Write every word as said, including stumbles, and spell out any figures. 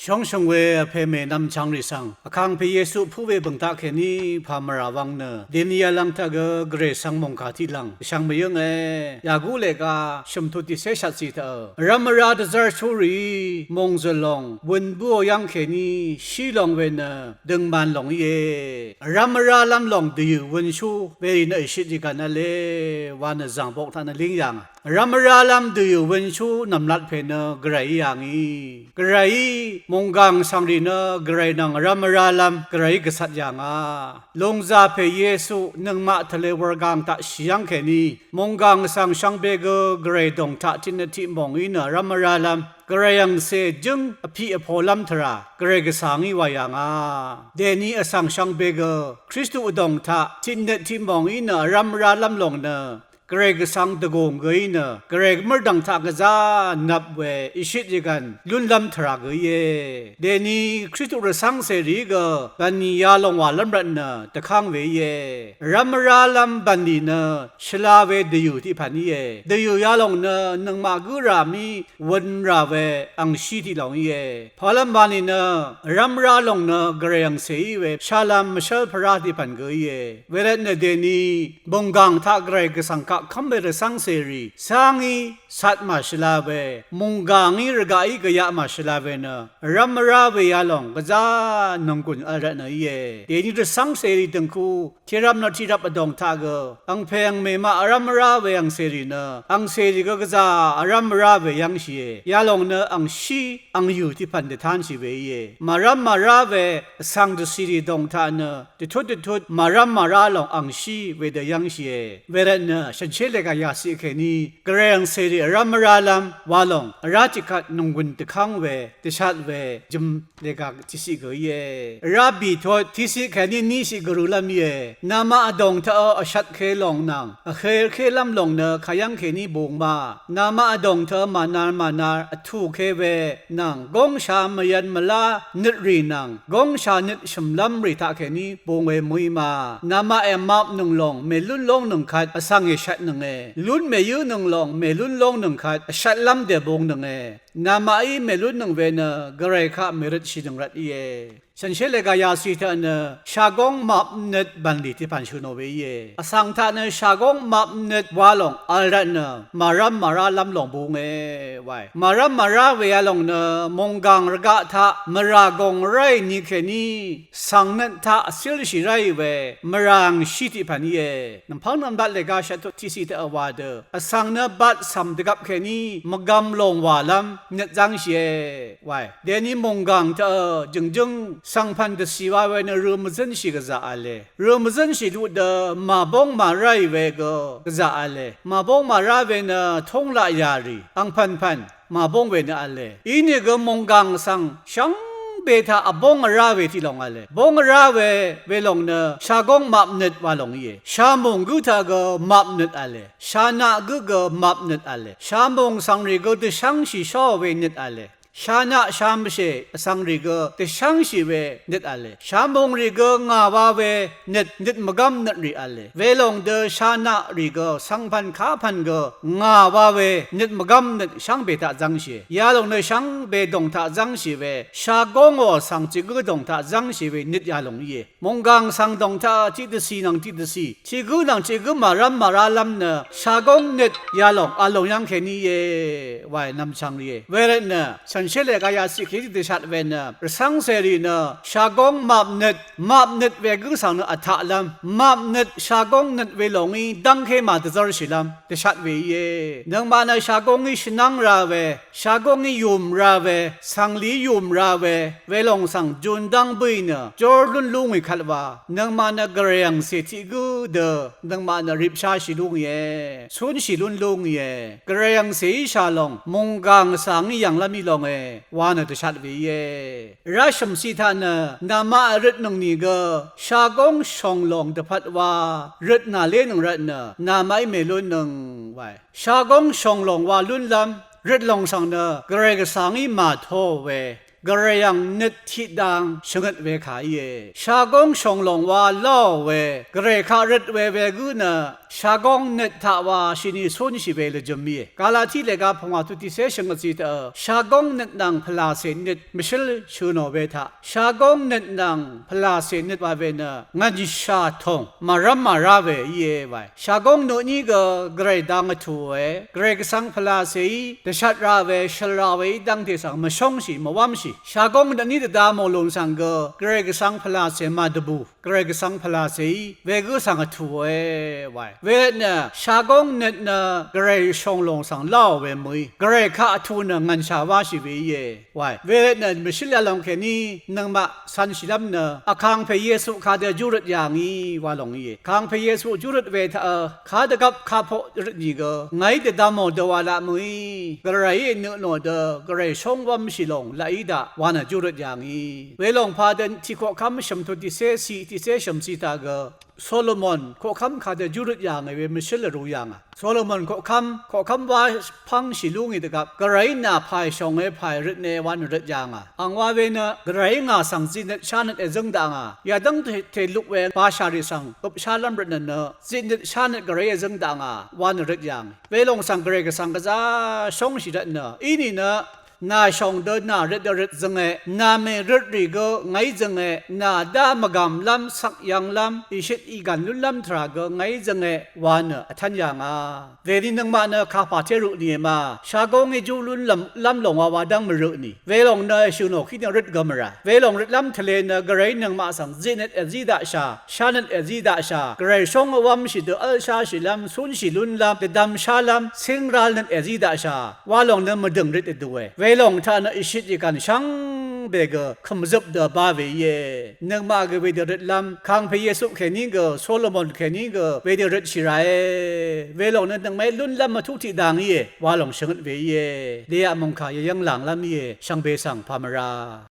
Shóngshø̀ng we vpè mè nvmchvngrì svng vkàngpè Yesu pú we bø̀ng taq kèní pà mvrà wvng nø dèni yalvng taq gø Gvray svng mòngkà tiqlv̀ng dvshvng mvyǿnge. Yàgú leqga shø̀mtut tiqcé shvtcì taq vrv́m vrá dvzv́r shúrìí mòngzø̀l lòng wø̄n bǿò yv́ng kèní shí lòng we nø døngman lòng íe. Vrv́m vrálv́m lòng dvyø̀ wø̄nshú werì nø èshit yvgv̀n v̄le wa nø zv̀ng bok taq nø líng yà ngà. Vrv́m vrálv́m dvyø̀ wø̄nshú nv̀mlat pè nø Gvrayí yà ngì. Gvrayí mònggàng svngrì nø Gvray nvng vrv́m vrálv́m Gvrayí gvcat yà ngà. Lòngzà pè Yesu nøngmaq tvlē wurgang taq shì yv́ng kèní mònggàng svng shvngbe gø Gvray dòng taq tiqnøt tiqmòng í nø vrv́m vrálv́m Gvray angcè jǿng vpiq vpòlv́m tvrà Gvray gvsvng í wà yà ngà. Dèni vsvng shvngbe gø Kristu vdòng taq tiqnøt tiqmòng í nø vrv́m vrálv́m lòng nø Gvray gvsvng dvgùng gø í nø Gvray mørdv̀ng taq gvzá nvp we ìshit yvgv̀n lúnlv́m tvrà gø íe. Dèni Kristu rvcv́ngcèrìí gø bv̀nlì yalòng wàlv́m rvtnø dvkv́ng we íe. Vrv́m vrálv́m bv̀nlì nø shvla we dvyø̀ tiqpv̀n íe. Dvyø̀ yalòng nø nøngmaq gǿ rà mí wø̄n rà we angshí tiqlòng íe. Pàlv́m wa nìnø vrv́m vrá lòng nø Gvray angcè í we shálv́m mvshv́l pvrá tiqpv̀n gø íe. Wervtnø dèni mònggàng taq Gvray gvsvng kaq kv́m we rvcv́ngcèrì cáng í cat màshvla we mònggàng í rvgaq í gvyaq màshvla we nø vrv́m vrá we yalòng gvzá nònggùn v̄l rvtnø íe. Dèni rvcv́ngcèrì dø̀ngku tiqrvp nø tiqrvp vdòng taq gø angpè angmè maq vrv́m vrá we angcèrì nø angcèrì gø gvzà vrv́m vrá we yv́ngshìe. Yalòng nø angshí angyø̀ tiqpv̀n dvtánshì we íe. Màrv́m màrá we vsvng dvcìrì dòng taq nø dvtut dvtut màrv́m màrá lòng angshí wedø yv́ngshìe. Wervtnø shànshér lèga yàciq kèní Gvray angcèrì vrv́m vrálv́m wa lòng vrá tiqkvt nònggùn dvkv́ng we dvshat we jøm lèga tiqciq gø íe. Vrá bìtut tiqciq kèní niqciq gvrølv́m íe. Namaq vdòng taqø vshvtke lòng nvng vhèrkélv́m lòng nø kayv́ng kèní bung ma. Namaq vdòng taqø mànar mànar vtùke we nvng góngsha mvyv̄n mvlá nøtrì nvng góngsha nøt shø̀mlv́mrì taq kèní bung we mø̀í ma. Namaqè mapnøng lòng mèlún lóngnøng kvt vsvng èshvtnønge. Lún mèyǿnøng lòng mèlún lóngnøng kvt vshvtlv́m dèbungnønge. Namaqí mèlúnnøng we nø Gvray kaq mèrøtshìnøng rvt íe. Shànshér lèga yàciq taq nø shagóng mapnøt bv̀nlì tiqpv̀n shø̀nò we íe. Vsvng taq nø shagóng mapnøt wa lòng v̄l rvtnø màrv́m màrálv́m lòng bunge wae. Màrv́m màrá we yalòng nø mònggàng rvgaq taq mvrà gòng ráì ni kèní svng nøt taq vcílshì ráì we mvrà angshí tiqpv̀n íe. Nv̀mpv́ng nv̀mdat lèga shvtut tiqciq taq vwà dø vsvng nø batcv̀m dvgvp kèní mvgvm lòng wàlv́m nøt zv́ngshìe wae. Dèni mònggàng taqø jø̀ngjǿng svngpv̀n dvcì wa we nø rø mvzǿnshì gvzà v̄le. Rø mvzǿnshì luq dø màbóng màráì we gø gvzà v̄le. Màbóng màrá we nø tónglaq yà rì angpv̀npv̀n màbóng we nø v̄le. Inìgø mònggàng svng shvngbe taq vbóng vrá we tiq lòng v̄le. Bóng vrá we welòng nø shagóng mapnøt wa lòng íe. Shamùng gǿ taq gø mapnøt v̄le. Shanaq gǿ gø mapnøt v̄le. Shamùng svngrì gø dvshv́ngshì shóò we nøt v̄le. Shanaq shamvshè vsvngrì gø dvshv́ngshì we nøt v̄le. Shamùng rì gø ngà wa we nøt, nøt mvgv́m nøtrì v̄le. Welòng dø shanaq rì gø svngpv̀n kapv̀n gø ngà wa we nøt mvgv́m nøt shvngbe taq zv́ngshìe. Yalòng nø shvngbe dòng taq zv́ngshì we shagóngò svng tiq gǿ dòng taq zv́ngshì we nøt yalòng íe. Mònggàng svng dòng taq tiqdvcì nvng tiqdvcì, tiq gǿ nvng tiq gǿ màrv́m màrálv́m nø shagóng nøt yalòng v̄l lòng yv́ng kèní íe wae nvmchvng rìe. Wervtnø shànshér lèga yàciq kèní dvshat we nø rvcv́ngcèrì nø shagóng mapnøt, mapnøt we gǿ svng nø vtaqlv́m, mapnøt shagóng nøt we lòngí dv́ngké màdvzv́rshìlv́m dvshat we íe. Nøngmaq nø shagóngí shvnv́ng ra we, shagóngí yùm ra we, svnglìí yùm ra we, welòng svng jun dv́ng bǿì nø jór lún lú ngì kvt wa, nøngmaq nø Gvray angcè tiq gǿ dø nøngmaq nø ripsháshì lú ngìe, cúnshì lún lú ngìe. Gvray angcèí shà lòng mònggàng svng í yv̀nglv́m í longe wa nø dvshat we íe. Vrá shø̀mciq taq nø namaq vrøtnøng nìgø shagóng shòng lòng dvpvt wa røt nàlénøng rvtnø namaqí mèlúnnøng wae. Shagóng shòng lòng wa lúnlv́m røt lòng svng nø Gvray Gvsvngí màtó we Gvray ang nøt tiqdang shvngøt we kà íe. Shagóng shònglòng wa lóò we, Gvray kaq røt we wegǿ nø, shagóng nøt taq wa shini cúnshì we lvjø̄m íe. Galati lèga pungwà tut tiqcé shvngøt zí taq, shagóng nøt nvng pvlàcè nøt mvshǿl shø̄ nò we taq, shagóng nøt nvng pvlàcè nøt wa we nø, ngv̀nshà tòng màrv́m màrá we íe wae. Shagóng nø ní gø Gvray dang vtùòe, Gvray Gvsvng pvlàcèí dvshat ra we, shøl ra weí dv́ngte svng mvshóngshì, mvwv́mshì. Shagóng nø ní dvda mò lùng svng gø Gvray Gvsvng pvlàcè màdvbù, Gvray Gvsvng pvlàcèí wegǿ svng vtùòe wae. Wervtnø shagóng nøt nø Gvray shònglòng svng láò we mø̀í, Gvray kaq vtù nø ngv̀nshà wáshì we íe. Wae, wervtnø mvshǿl yalòng kèní nøngmaq cv̄nshìlv́m nø Vkàngpè Yesu kadø júrøt yà ngì wa lòng íe. Vkàngpè Yesu júrøt we taq, kadvgvp kapoq røt nìgø ngàí dvdvmò dø wa laq mø̀í, Gvrayí nø nò dø Gvray shóngwv́mshì lòng laqí daq wa nø júrøt yà ngì. Welòng padø tiq koqkv́m shø̀m tut tiqcé ciq tiqcé shø̀m ciq taq gø Solomon koqkv́m kadø júrøt yà ngì we mvshǿl vrū yà ngà. Solomon koqkv́m, koqkv́m wá pv́ngshì lú ngì dvgvp, Gvrayí nà pàì shònge pàì røtne wa nø røt yà ngà. Ang wa we nø Gvrayí ngà svng zitnøt shánøt èzǿng dakngà. Yadv́ngte luk we bashàrì svng øpshálv́m rvtnø nø zitnøt shánøt Gvrayí èzǿng dakngà wa nø røt yà ngì. Welòng svng Gvray Gvsvng gvzá shóngshì rvtnø, inìnø nà shòng dø nà røt dø røt zønge, nà mè røt rì gø ngàí zønge, nà dá mvgàmlv́m, shvkyv̄nglv́m, ìshøt ìgv̀n lúnlv́m tvrà gø ngàí zønge wa nø vtv́n yà ngà. Dèni nøngmaq nø kapà té røt nìe ma, shagóngí jú lúnlv́m lòng wa wa dv́ng mvrøt nì. Welòng nø èshø̀ nò kí nø røt gø mvrà. Welòng røtlv́m tvlē nø Gvrayí nøngmaq svng zitnøt èzí daqshà, shánøt èzí daqshà, Gvray shóng vwv́mshì dø v́lsháshìlv́m, cúnshì lúnlv́m, dvdvmshálv́m, cíngrálnøt èzí daqshà wa lòng nø mvdø̀ng røt èdùe. Welòng taq nø ìshøt ìgv̀n shvngbe gø kø̀mzøp dø ba we íe. Nøngmaq gø wedø røtlv́m, Kàngpè Yesu kèní gø, Solomon kèní gø wedø røtshì ràe. Welòng nø nøngmaqí lúnlv́m mvtú tiqdang íe wa lòng shvngøt we íe. Lèyaq mòngkà yeyv́ng lànglv́m íe, shvngbe svng pàmvra.